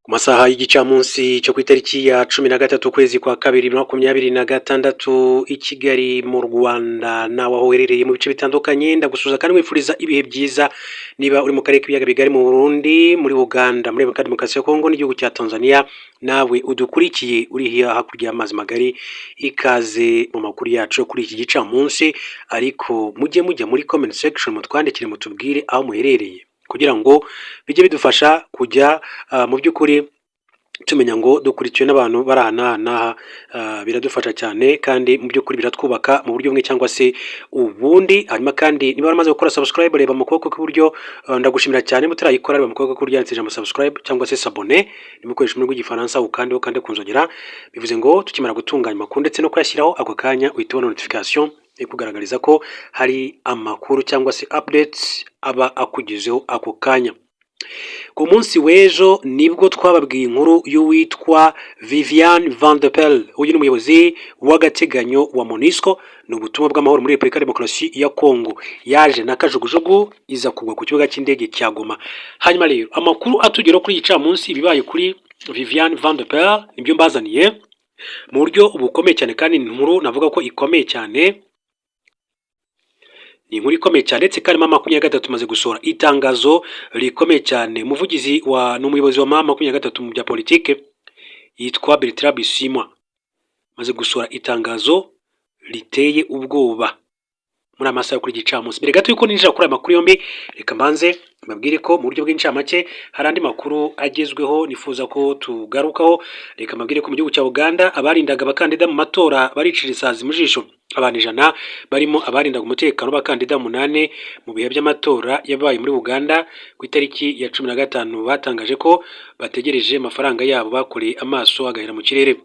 Ku masaha y'igicamunsi cyo ku itariki ya 13 ukwezi kwa kabiri 2026 i Kigali mu Rwanda, nawe aho uherereye mu bice bitandukanye, ndagusuhuza kandi wifuriza ibihe byiza. Niba uri mu karere k'ibiyaga bigari, mu Burundi, muri Uganda, muri Repubulika Demokarasi ya Kongo n'igihugu cya Tanzania, nawe udukurikiye uri hakurya y'amazi magari, ikaze mu makuru yacu yo kuri iki gicamunsi. Ariko mujye mujya muri comment section, mutwandikire, mutubwire aho muherereye kugira ngo bijye bidufasha kujya mu by'ukuri tumenya ngo dukurikiwe n'abantu bari aha n'aha n'aha. Biradufasha cyane kandi mu by'ukuri biratwubaka mu buryo bumwe cyangwa se ubundi. Hanyuma kandi niba waramaze gukora subscribe, reba mu kuboko kw'iburyo, ndagushimira cyane. Mutarayikora, reba mu kuboko kw'iburyo handitse ijambo subscribe cyangwa se s'abonner niba ukoresha ururimi rw'Igifaransa, ukandeho, ukande ku nzogera. Bivuze ngo tukimara gutunganya amakuru ndetse no kuyashyiraho, ako kanya uhita ubona notification ikugaragariza ko hari amakuru cyangwa se updates aba akugezeho ako kanya. Ku munsi w'ejo nibwo twababwiye inkuru y'uwitwa Vivian Van de Perre. Uyu ni umuyobozi w'agateganyo wa MONUSCO, ni ubutumwa bw'amahoro muri Repubulika ya Demokarasi ya Kongo. Yaje na kajugujugu iza kugwa ku kibuga cy'indege cya Goma. Hanyuma rero amakuru atugeraho kuri iyi camunsi, ibibaye kuri Vivian Van de Perre nibyo mbazaniye mu buryo bukomeye cyane, kandi inkuru navuga ko ikomeye cyane, ni inkuru ikomeye cyane. Ndetse kandi M23 imaze gusohora itangazo rikomeye cyane. Umuvugizi wa, ni umuyobozi wa M23 mu bya politike, yitwa Bertrand Bisimwa, amaze gusohora itangazo riteye ubwoba muri aya masaha yo kuri gicamunsi. Mbere gato yuko ninjira kuri aya makuru yombi, reka mbanze mbabwire ko mu buryo bw'incamake hari andi makuru agezweho nifuza ko tugarukaho. Reka mbabwire ko mu gihugu cya Uganda abarindaga abakandida mu matora baricira isazi mu jisho. Abantu 100 barimo abarindaga umutekano w'abakandida umunani mu bihe by'amatora yabaye muri Uganda ku itariki ya 15, batangaje ko bategereje amafaranga yabo bakoreye, amaso agahera mu kirere.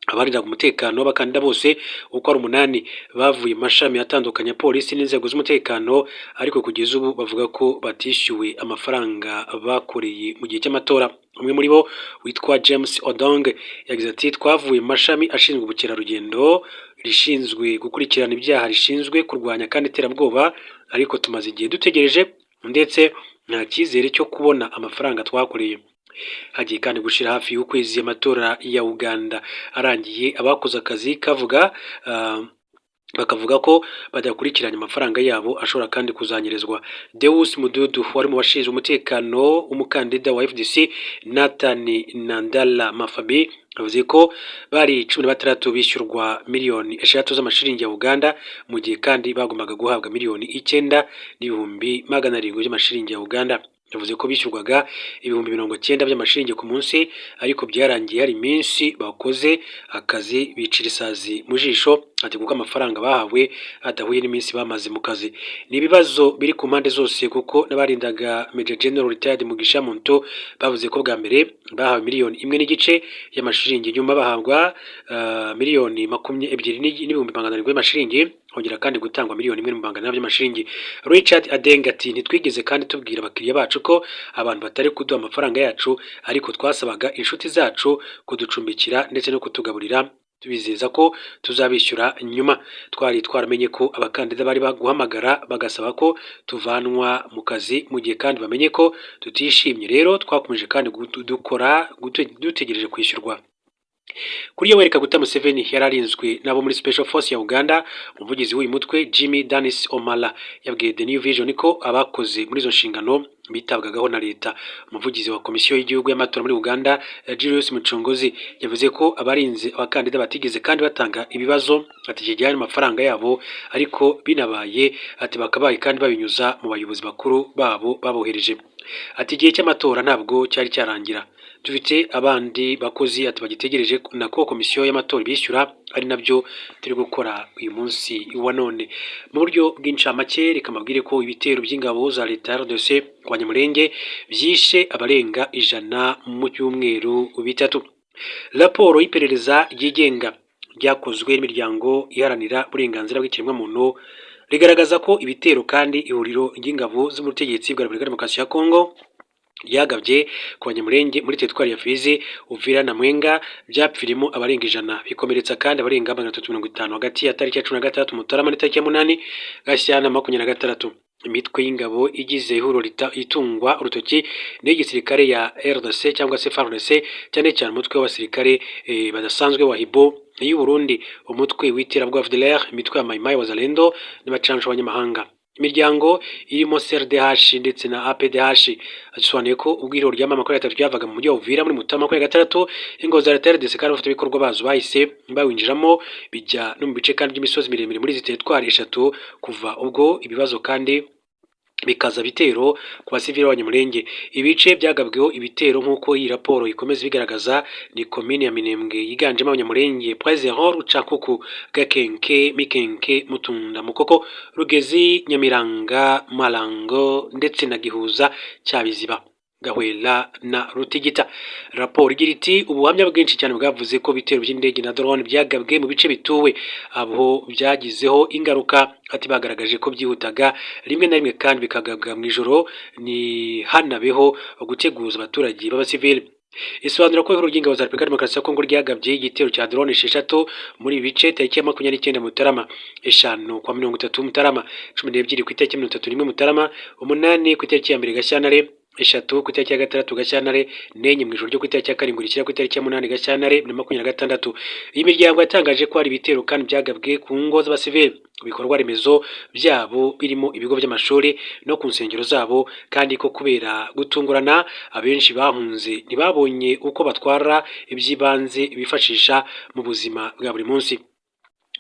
Abarindaga umutekano w'abakandida bose uko ari umunani bavuye mu mashami atandukanye ya polisi n'inzego z'umutekano, ariko kugeza ubu bavuga ko batishyuwe amafaranga bakoreye mu gihe cy'amatora. Umwe muri bo witwa James Odong yagize ati: "Twavuye mu mashami ashinzwe ubukerarugendo, rishinzwe gukurikirana ibyaha, rishinzwe kurwanya kandi iterabwoba, ariko tumaze igihe dutegereje ndetse nta cyizere cyo kubona amafaranga twakoreye." Hagiye kandi gushira hafi y'ukwezi amatora ya Uganda arangiye, abakoze akazi kavuga bakavuga ko badakurikiranye amafaranga yabo ashobora kandi kuzanyerezwa. Deus Mududu wari mu bashinzwe umutekano w'umukandida wa FDC Nathan Nandala Mafabi yavuze ko bari 16 bishyurwa miliyoni 6 z'amashiringi ya Uganda, mu gihe kandi bagombaga guhabwa miliyoni 9 n'ibihumbi 700 by'amashiringi ya Uganda. Yavuze ko bishyurwaga 90,000 by'amashiringi ku munsi, ariko byarangiye hari iminsi bakoze akazi bicira isazi mu jisho, ati kuko amafaranga bahawe adahuye n'iminsi bamaze mu kazi. Ni ibibazo biri ku mpande zose, kuko n'abarindaga Major General Retired Mugisha Muntu bavuze ko bwa mbere bahawe miliyoni 1.5 y'amashiringi, nyuma bahabwa miliyoni 22 n'ibihumbi 700 y'amashiringi, hongera kandi gutangwa miliyoni 1 n'ibihumbi 400 by'amashiringi. Richard Adenga ati: "Ntitwigeze kandi tubwira abakiriya bacu ko abantu batari kuduha amafaranga yacu, ariko twasabaga inshuti zacu kuducumbikira ndetse no kutugaburira, tubizeza ko tuzabishyura nyuma. Twari twaramenye ko abakandida bari guhamagara bagasaba ko tuvanwa mu kazi, mu gihe kandi bamenye ko tutishimye. Rero twakomeje kandi dukora dutegereje kwishyurwa." Kuri Yoweri Kaguta Museveni yari arinzwe n'abo muri Special Force ya Uganda. Umuvugizi w'uyu mutwe Jimmy Danis Omala yabwiye The New Vision ko abakoze muri izo nshingano bitabwagaho na leta. Umuvugizi wa Komisiyo y'Igihugu y'Amatora muri Uganda, Julius Mucunguzi, yavuze ko abarinze abakandida batigeze kandi batanga ibibazo ati kijyanye n'amafaranga yabo, ariko binabaye ati bakabaye kandi babinyuza mu bayobozi bakuru babo babohereje. Ati: "Igihe cy'amatora ntabwo cyari cyarangira, dufite abandi bakozi ati bagitegereje nako komisiyo y'amatora bishyura, ari nabyo turi gukora uyu munsi wa none." Mu buryo bw'incamake, reka mbabwire ko ibitero by'ingabo za leta ya RDC ku Banyamulenge byishe abarenga 100 mu byumweru 3. Raporo y'iperereza ryigenga ryakozwe n'imiryango iharanira uburenganzira bw'ikiremwamuntu rigaragaza ko ibitero kandi ihuriro ry'ingabo z'ubutegetsi bwa Repubulika Demokarasi ya Kongo ryagabye ku Banyamulenge muri teritwari ya Fizi, Uvira na Mwenga byapfirimo abarenga 100, bikomeretsa kandi abarenga 350 hagati ya tariki ya 16 Mutarama n'itariki ya 8 Gashyantare 26. Imitwe y'ingabo igize ihuriro itungwa urutoki n'igisirikare ya RDC cyangwa se FARDC, cyane cyane umutwe w'abasirikare badasanzwe wa Hibo y'u Burundi, umutwe w'iterabwoba FDLR, imitwe ya Maimai Wazalendo n'abacanshuro b'abanyamahanga. Imiryango irimo CRDH ndetse na APDH asobanuye ko ubwo ihuriro rya M23 ryavaga mu mujyi wa Uvira muri Mutarama 26, ingabo za leta ya RDC kandi abafatanyabikorwa bazo bahise bawinjiramo, bijya no mu bice kandi by'imisozi miremire muri izi teritwari eshatu. Kuva ubwo ibibazo kandi bikaza bitero ku basivili b'Abanyamulenge. Ibice byagabweho ibitero, nk'uko iyi raporo ikomeza ibigaragaza, ni komine ya Minembwe yiganjemo Abanyamulenge, Point Zéro, Rucakuku, Gakenke, Mikenke, Mutunda, Mukoko, Rugezi, Nyamiranga, Marango ndetse na Gihuza, Cyabiziba, Gahwela na Rutigita. Raporo igira iti: "Ubuhamya bwinshi cyane bwavuze ko ibitero by'indege na drone byagabwe mu bice bituwe, abo byagizeho ingaruka." Ati: "Bagaragaje ko byihutaga rimwe na rimwe kandi bikagabwa mu ijoro, ni hanabeho guteguza abaturage b'abasivili." Isobanura ko ihuriro ry'ingabo za Repubulika ya Demokarasi ya Kongo ryagabye igitero cya drone esheshatu muri ibi bice tariki ya 29 Mutarama, 5 kwa 30 Mutarama, 12 ku itariki 31 Mutarama, 8 ku itariki ya 1 Gashyantare, 3 ku itariki ya 6 Gashyantare, n'4 mu ijoro ryo ku itariki ya 7 rishyira ku itariki ya 8 Gashyantare 2026. Iyi miryango yatangaje ko hari ibitero kandi byagabwe ku ngo z'abasivili, ku bikorwa remezo byabo birimo ibigo by'amashuri no ku nsengero zabo, kandi ko kubera gutungurana abenshi bahunze ntibabonye uko batwara iby'ibanze bifashisha mu buzima bwa buri munsi.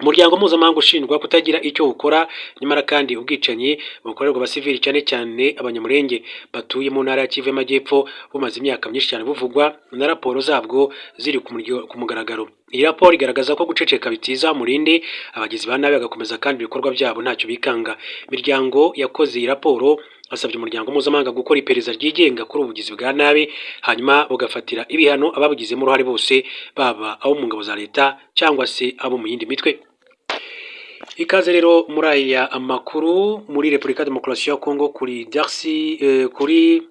Umuryango mpuzamahanga ushinjwa kutagira icyo ukora, nyamara kandi ubwicanyi bukorerwa abasivili, cyane cyane Abanyamulenge batuye mu ntara ya Kivu y'Amajyepfo, bumaze imyaka myinshi cyane buvugwa na raporo zabwo ziri ku mugaragaro. Iyi raporo igaragaza ko guceceka bitiza umurindi abagizi ba nabi, bagakomeza kandi ibikorwa byabo ntacyo bikanga. Imiryango yakoze iyi raporo asabye umuryango mpuzamahanga gukora iperereza ryigenga kuri ubu bugizi bwa nabi, hanyuma bugafatira ibihano ababugizemo uruhare bose, baba abo mu ngabo za leta cyangwa se abo mu yindi mitwe. Ikaze rero muri aya amakuru. Muri Repubulika Demokarasi ya Kongo, kuri Darcy, kuri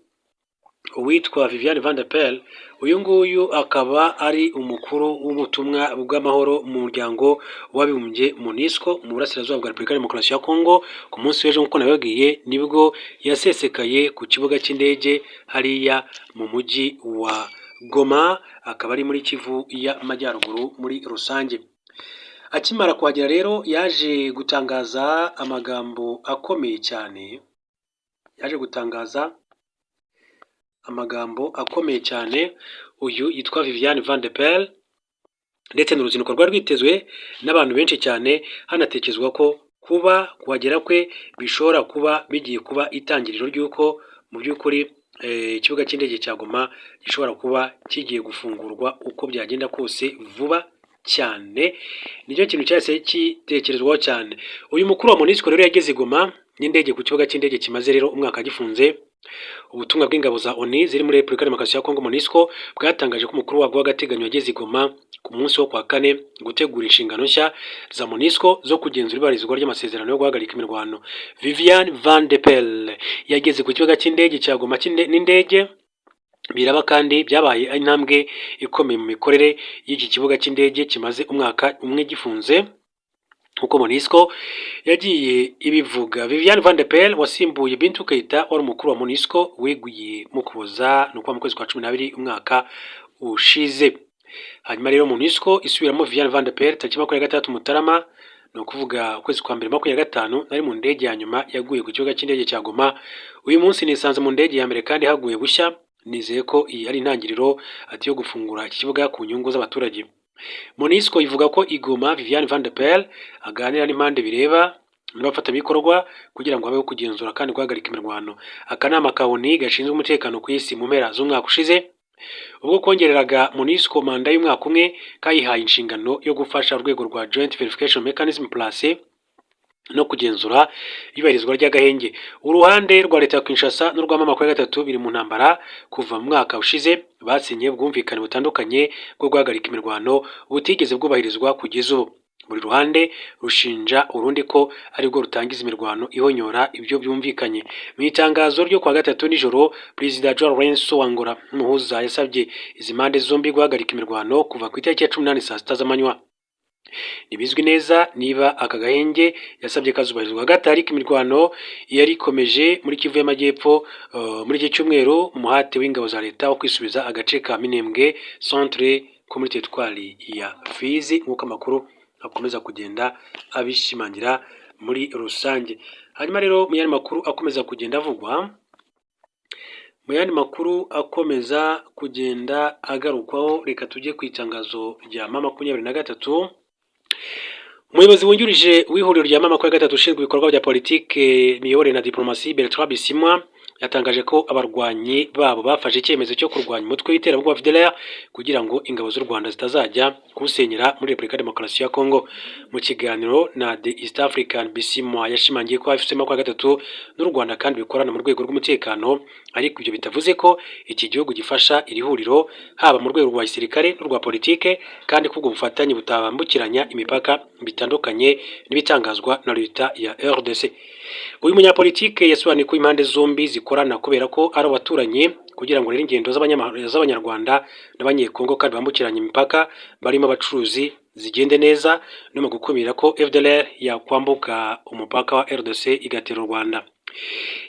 uwitwa Viviane Van de Perre, uyu nguyu akaba ari umukuru w'ubutumwa bw'amahoro mu muryango w'abibumbye MONUSCO mu burasirazuba bwa Repubulika Demokarasi ya Kongo, ku munsi w'ejo, nk'uko nabibabwiye, nibwo yasesekaye ku kibuga cy'indege hariya mu mujyi wa Goma, akaba ari muri Kivu y'Amajyaruguru muri rusange. Akimara kuhagera rero yaje gutangaza amagambo akomeye cyane, yaje gutangaza amagambo akomeye cyane uyu yitwa Viviane Van de Perre, ndetse ni uruzinduko rwari rwitezwe n'abantu benshi cyane, hanatekerezwa ko kuba kuhagera kwe bishobora kuba bigiye kuba itangiriro ry'uko mu by'ukuri ikibuga cy'indege cya Goma gishobora kuba kigiye gufungurwa uko byagenda kose vuba cyane. Nicyo kintu cyahise gitekerezwaho cyane. Uyu mukuru wa MONUSCO rero yageze i Goma n'indege ku kibuga cy'indege kimaze rero umwaka gifunze. Ubutumwa bw'ingabo za ONU ziri muri Repubulika Demokarasi ya Kongo, MONUSCO, bwatangaje ko umukuru wabwo w'agateganyo yageze i Goma ku munsi wo kwa kane gutegura inshingano nshya za MONUSCO zo kugenzura ibarizwa ry'amasezerano yo guhagarika imirwano. Viviane Van de Perre yageze ku kibuga cy'indege cya Goma n'indege, biraba kandi byabaye intambwe ikomeye mu mikorere y'iki kibuga cy'indege kimaze umwaka umwe gifunze, nkuko MONUSCO yagiye ibivuga. Viviane Van de Perre wasimbuye Bintou Keita wari umukuru wa MONUSCO weguye mu Kuboza, ni ukuva mu kwezi kwa 12 umwaka ushize. Hanyuma rero MONUSCO isubiramo Viviane Van de Perre tariki 26 Mutarama, ni ukuvuga ukwezi kwa mbere 25: "Nari mu ndege ya nyuma yaguye ku kibuga cy'indege cya Goma. Uyu munsi nisanze mu ndege ya mbere kandi haguye bushya. Nizeye ko iyi ari intangiriro", ati, "yo gufungura iki kibuga ku nyungu z'abaturage." MONUSCO ivuga ko i Goma Viviane Van de Perre aganira n'impande bireba n'abafatanyabikorwa kugira ngo habeho kugenzura kandi guhagarika imirwano. Akanama ka ONU gashinzwe umutekano ku isi, mu mpera z'umwaka ushize ubwo kongereraga MONUSCO manda y'umwaka umwe, kayihaye inshingano yo gufasha urwego rwa Joint Verification Mechanism Plus no kugenzura iyubahirizwa ry'agahenge. Uruhande rwa leta ya Kinshasa n'urwa M23 biri mu ntambara kuva mu mwaka ushize, basinye ubwumvikane butandukanye bwo guhagarika imirwano butigeze bwubahirizwa kugeza ubu. Buri ruhande rushinja urundi ko arirwo rutangiza imirwano ihonyora ibyo byumvikanye. Mu itangazo ryo kuwa gatatu nijoro, Perezida João Lourenço wa Angola n'umuhuza yasabye izi mpande zombi guhagarika imirwano kuva ku itariki ya 18 saa 6 z'amanywa. Ntibizwi neza niba aka gahenge yasabye kazubahirizwa. Hagati ariko imirwano yari ikomeje muri Kivu y'Amajyepfo muri iki cyumweru, umuhate w'ingabo za leta wo kwisubiza agace ka Minembwe centre ko muri teritwari ya Fizi, nk'uko amakuru akomeza kugenda abishimangira muri rusange. Hanyuma rero mu yandi makuru akomeza kugenda avugwa, mu yandi makuru akomeza kugenda agarukwaho, reka tujye ku itangazo rya M23. Umuyobozi wungirije w'ihuriro rya M23 ushinzwe ibikorwa bya politike, imiyoborere na diplomasi, Bertrand Bisimwa, yatangaje ko abarwanyi babo bafashe icyemezo cyo kurwanya umutwe w'iterabwoba FDLR kugira ngo ingabo z'u Rwanda zitazajya kuwusenyera muri Repubulika ya Demokarasi ya Kongo. Mu kiganiro na The East African, Bisimwa yashimangiye ko AFC M23 n'u Rwanda kandi bikorana mu rwego rw'umutekano, ariko ibyo bitavuze ko iki gihugu gifasha iri huriro haba mu rwego rwa gisirikare n'urwa politike, kandi ko ubwo bufatanye butambukiranya imipaka, bitandukanye n'ibitangazwa na leta ya RDC. Uyu munyapolitike yasobanuye ko impande zombi zikorana kubera ko ari abaturanyi, kugira ngo rero ingendo z'Abanyarwanda n'Abanyekongo kandi bambukiranya imipaka barimo abacuruzi zigende neza, no mu gukumira ko FDLR yakwambuka umupaka wa RDC igatera u Rwanda.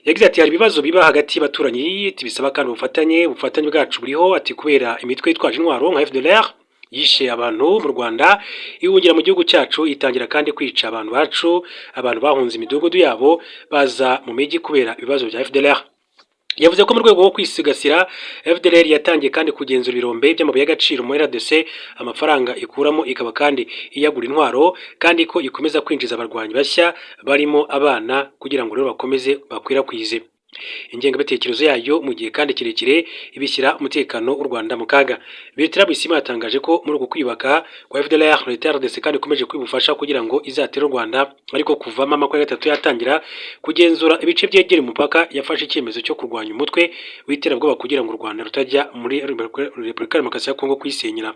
Yagize ati: "Hari ibibazo biba hagati y'abaturanyi bisaba kandi ubufatanye. Ubufatanye bwacu buriho." Ati: "Kubera imitwe yitwaje intwaro nka FDLR yishe abantu mu Rwanda, ihungira mu gihugu cyacu, itangira kandi kwica abantu bacu. Abantu bahunze imidugudu yabo baza mu mijyi kubera ibibazo bya FDLR." Yavuze ko mu rwego rwo kwisigasira, FDLR yatangiye kandi kugenzura ibirombe by'amabuye y'agaciro muri RDC, amafaranga ikuramo ikaba kandi iyagura intwaro, kandi ko ikomeza kwinjiza abarwanyi bashya barimo abana kugira ngo rero bakomeze bakwirakwize ingengabitekerezo yayo mu gihe kandi kirekire ibishyira umutekano w'u Rwanda mu kaga. Bertrand Bisimwa yatangaje ko muri uku kwiyubaka kwa FDLR, leta ya RDC kandi ikomeje kwibufasha kugira ngo izatere u Rwanda, ariko kuva M23 yatangira kugenzura ibice byegereye umupaka, yafashe icyemezo cyo kurwanya umutwe w'iterabwoba kugira ngo u Rwanda rutajya muri Repubulika ya Demokarasi ya Kongo kwisenyera.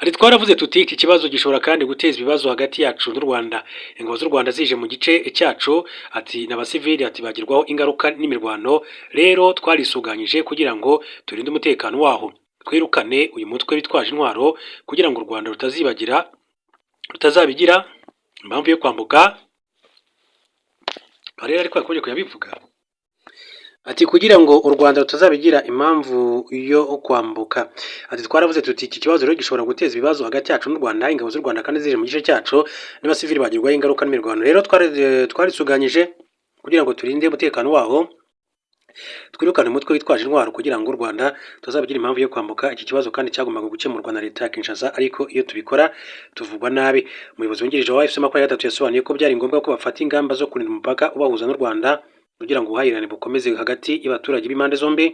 Ati: "Twaravuze tuti iki kibazo gishobora kandi guteza ibibazo hagati yacu n'u Rwanda. Ingabo z'u Rwanda zije mu gice cyacu," ati, "n'abasivili," ati, "bagirwaho ingaruka n'imirwano. Rero twarisuganyije kugira ngo turinde umutekano waho, twirukane uyu mutwe witwaje intwaro kugira ngo u Rwanda rutazibagira rutazabigira impamvu yo kwambuka." Rero ariko yakomeje kuyabivuga ati kugira ngo u Rwanda rutazabigira impamvu yo kwambuka. Ati: "Twaravuze tuti iki kibazo rero gishobora guteza ibibazo hagati yacu n'u Rwanda. Ingabo z'u Rwanda kandi zije mu gice cyacu, n'abasivili bagirwaho ingaruka n'imirwano. Rero twarisuganyije kugira ngo turinde umutekano waho, twirukane umutwe witwaje intwaro kugira ngo u Rwanda tuzabigira impamvu yo kwambuka. Iki kibazo kandi cyagombaga gukemurwa na leta ya Kinshasa, ariko iyo tubikora tuvugwa nabi." Umuyobozi wungirije wa AFC 23 yasobanuye ko byari ngombwa ko bafata ingamba zo kurinda umupaka ubahuza n'u Rwanda kugira ngo ubuhahirane bukomeze hagati y'abaturage b'impande zombi.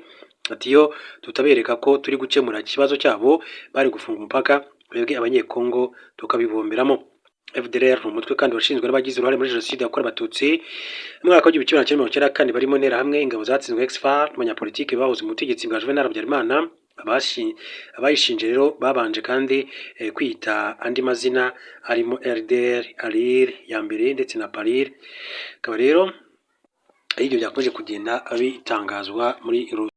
Ati: "Iyo tutabereka ko turi gukemura ikibazo cyabo, bari gufunga umupaka, twebwe Abanyekongo tukabibomberamo." FDLR ni umutwe kandi washinzwe n'abagize uruhare muri jenoside yakorewe Abatutsi mu mwaka w'1994, barimo Interahamwe, ingabo zatsinzwe ex-FAR, abanyapolitike bahoze mu butegetsi bwa Juvenal Habyarimana. Abayishinje rero babanje kandi kwita andi mazina arimo RDR, ARIR ya mbere ndetse na PARIR. Akaba rero ibyo byakomeje kugenda bitangazwa muri